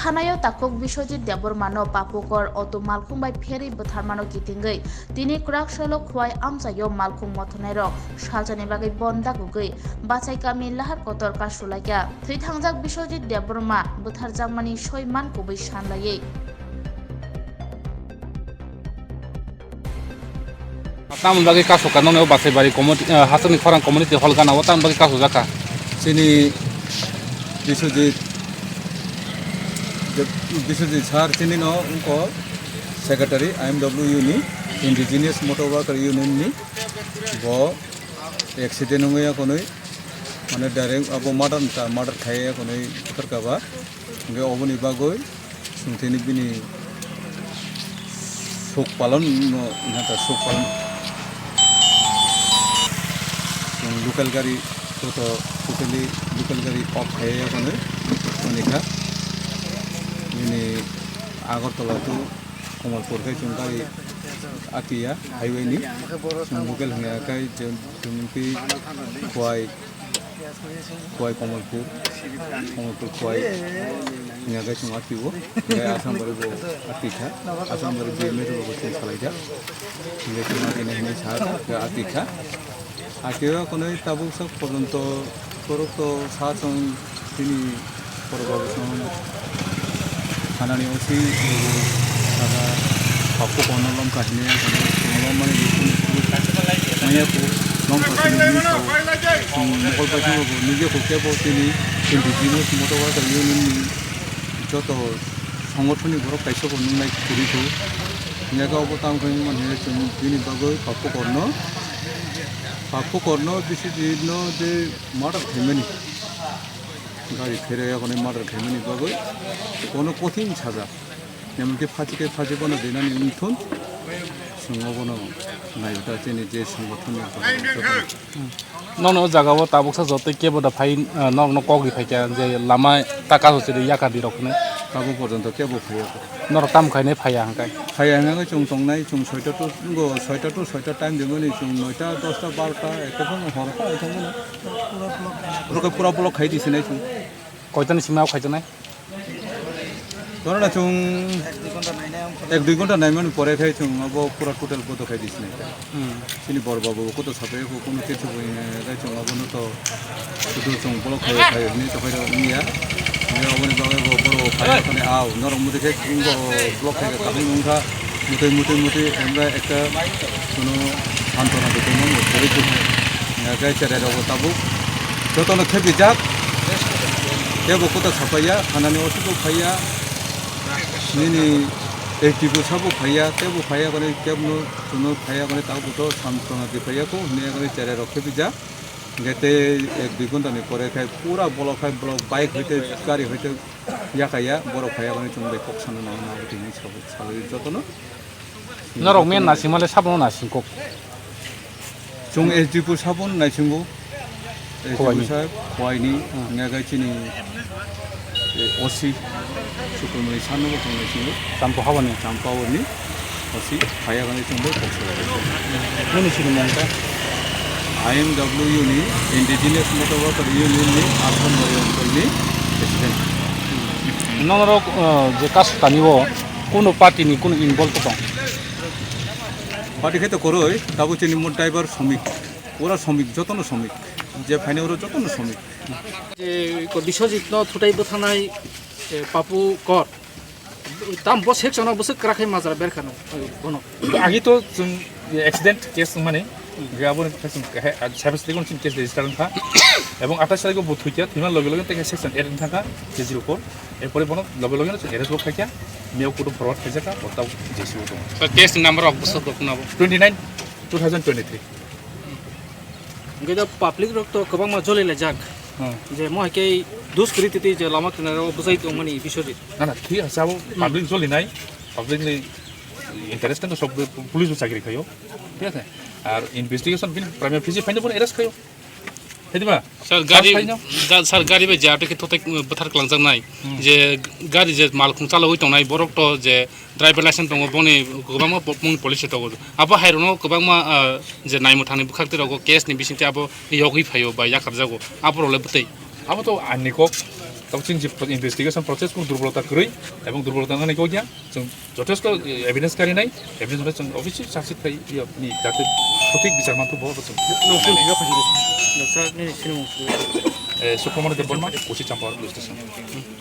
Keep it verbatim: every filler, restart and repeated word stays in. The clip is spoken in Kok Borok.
Thanaio takhuk Biswajit Debbarmano Papukor auto malkhung bai pherwi bwtharmano kitingwi tini kwrak salo Khwai amchaio malkhung mothornairok salsani bagwi bon dagugwi Bachai kami Lahar Kotor kasulaikha. Thwi thangjak Biswajit Debbarma bwtharjakmani soi man kubui sanlaiwi. Tamoni bagwi kasukha nokni o Basaibari community, ah, Hasukni Khorang community hall gana o tamoni bagwi kasujakha? Chini Biswajit, Biswajit sir chini no wngkha secretary I M W ni, Indigenous Motor Worker Union ni. Bo accident wngwi yakonwi mane direct abo murder wngkha, murder khai yakonwi bwtharkha ba. Hwnkhe oboni bagwi chwng tini bini suk palon no, wngkha suk palon. Chwng local gari, toto totally local gari off khai yakonwi manikha. Bini Agartala to Kamalpur khai chwng gari atiya highway ni. Chwng local hwnkha khai chwng twi Khwai, Khwai Kamalpur, Kamalpur Khwai hwnkha khai chwng atio. Khai Asambari bo atikha, Asambari B M A bo chwng salaikha. Hwnkhe chwng atini hinwi sa atikha. Akhe o konwi tabuk sak porjonto borok to sa chwng tini borok rok chwng thanani O C rwgo saka Papukor no lomkha hinwi kono chwng lomani manya ku lomkha hinwi hinwi sao chwng mokol paithak rwgo nukjakgo kebo tini Indigenous Motor Worker Union ni joto songothon ni borok kaisa bo nungnai kwrwi kho. Hwnkhe obo tamo khe wngmani hwnkhe chwng bini bagwi Papukor no Papukor no bisi di no je murder khaimani, gari pherwi yakonwi murder khaimani bagwi bono kothin saja, emonki phachi khe phachi bono dinani wngthun, chwng obono naibwta chini je songothon ni. Nono o jaga o tabuksa joto kebo da phai, ah, norokno kok ri phaikha je lama ta kaso chiri yakar di rok hinwi. Tabuk porjonto kebo phaiya kho. Norok tamo khainai phaiya hwnkhe? Phaiya hwnkhe chwng tongnai, chwng soita to, ngo soita to soita time rimani, chwng noita, dosta, barota, ekta phano hor kha, ekta phano. Pura block khai di sinai chwng. Koitani simi o khaijaknai? Dhoro na chwng ek dui ghonta naimani pore khai chwng abo pura total bodo khai di sinai. Hmm. Chini bor babu koto sapai ko kono kichu bo, eh, khai chwng abono to sudu chwng block khai khai ni to khai wngya. Ni aboni bagwi bo boro khai khani au norok mudi khai chwng bo block khai ka kaham wngkha. Mutui mutui mutui emra ekta kono santona de kono mo chori tu. Nga kai chare rogo tabuk jotono khebijak. Kebo koto sapaiya, hanani osudu phaiya. Nini H D bo sabo phaiya, kebo phaiya kone kebno chuno phaiya kone tabuk to santona de phaiya ko hne kone chare rok khebijak. Hingke tei ek dui ghonta ni pore khai pura bolok khai bolok bike hoite gari hoite yakaya borok phaiya kone chwng bai kok sana nang nang tini sabo sabo jotono. Norok men nasing male sabo nasing kok. Chwng S D P sabo naisingo. Khowai ni. S D P sabo khowai ni. Hmm. Hingke chini eh, O C, Sukumani Sanno bo tongnai singo. Champa habani. Champa oni O C, phaya gani chwng bai kok sura. Nini sini mong ta? I M W ni Indigenous Motor Worker Union ni Assam Bari Anchol ni President. Norok, eh, je kasutani o kuno party ni kuno involve tong? Party khe to koroi, tabo chini mo driver somik, ora somik, jotono somik, je phainai oro jotono somik. Je ko Biswajit no thutai bwthanai, eh, Papu Kor. Tam bo section o bwswk kwrak khe majra berkha no, bono. Agi to chwng accident case wngmani, je aboni khe chwng he, service legon chwng case register wngkha. Ebong athais tarikh o bo thwikha, thwima loge loge tei section eight wngkha, three zero four. Erpore bono loge loge no chwng arrest bo khaikha, miyao court o forward khaijakha, o tao J C o tongo. Sir, case ni number rok bwswk rok nabo? Twenty nine, two thousand twenty three. Hingke da public rok to kwbangma joli laijak. Hmm. Je mo hai khe duskriti tei je lama kinaro bwsai tongmani Biswajit. Na, na, thwi hasa bo public joli nai, public ni interest no sok police bo chakri khayo. Thik ase? Ar investigation bin prima facie phaino bono arrest khayo. Thik ba? Sir, gari, First phaino? Ga-, sir, gari bai je ato khe thotai bwthar klangjak nai. Hmm. Je gari je malkhung chalogwi tongnai borok to je driver license tongo, boni kwbangma po-, boni policy tongo. Abo hai rokno kwbangma, ah, je naimwthangni bwkhak tei rogo case ni bisingtwi abo yogwi phaio ba yakarjago. Abo rok le bwtwi. Abo to ani kok. Tamo chwng je investigation process kung durbolota kwrwi ebong durbolota nani kok ya, chwng jothesto evidence kari nai, evidence hwnwi chwng obviously charge sheet khai ya ni jate sothik bichar manthu bo chwng. Noksa ni sini mungsu. Eh, Sukhomoni Debbarma, Kosi Champawar Police Station.